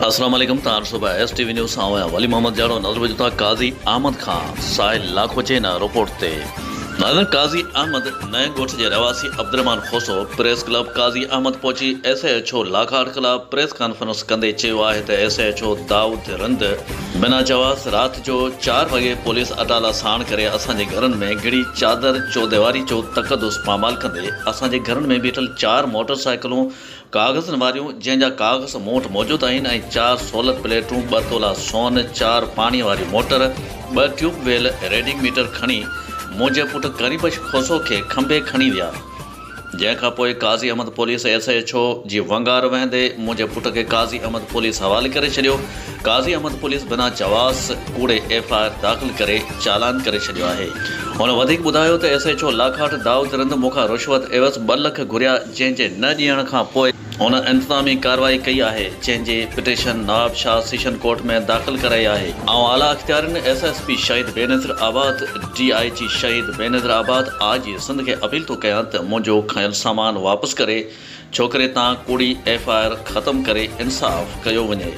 السلام عليڪم تان ڏسو پيا ايس ٽي وي نيوز سان آهيان ولي محمد جاڙو نظر وجهون ٿا قاضي احمد کان ساحل لاکو جي هن رپورٽ تي. ناظرين قاضي احمد نئين ڳوٺ جي رهواسي عبدالرحمان کوسو پريس ڪلب قاضي احمد پهچي ايس ايڇ او لاکاٽ خلاف پريس ڪانفرنس ڪندي چيو آهي ته S H O Dawood Rind بنا جواز رات جو چار وڳي پوليس اٽالا ساڻ ڪري اسان جي گهرن ۾ گهڙي چادر چوديواري جو تقدس پامال ڪندي اسان جي گهرن ۾ بيٺل چار موٽر سائيڪلون ڪاغذن واريون، جنهن جا ڪاغذ مون وٽ موجود آهن ۽ چار سولر پليٽون، ٻه تولا سون، چار پاڻيء واريون موٽر، ٻه ٽيوب ويل ريڊنگ ميٽر کڻي منهنجي پٽ ڪريم بخش کوسو کي کنڀي کڻي ويا. جنهن کان پوء Qazi Ahmed police S H O جي ونگار وهندي منهنجي پٽ کي قاضي احمد پوليس حوالي ڪري ڇڏيو. قاضي احمد پوليس بنا جواز ڪوڙي ايف I R داخل ڪري چالان ڪري ڇڏيو آهي. هن وڌيڪ ٻڌايو ته S H O Lakhat Dawood Rind مون کان رشوت عيوض ٻه لک گهريا جنهن جي نه ڏيڻ کان پوء هن انتظامي ڪارروائي ڪئي آهي جنهن جي پٽيشن نوابشاهه سيشن ڪورٽ ۾ داخل ڪرائي آهي. آئون اعليٰ اختيارين S S P Shaheed Benazirabad, D I G Shaheed Benazirabad, I G Sindh کي اپيل ٿو ڪيان ته منهنجو کنيل سامان واپس ڪري ڇوڪري تان ڪوڙي ايف I R ختم ڪري انصاف ڪيو وڃي.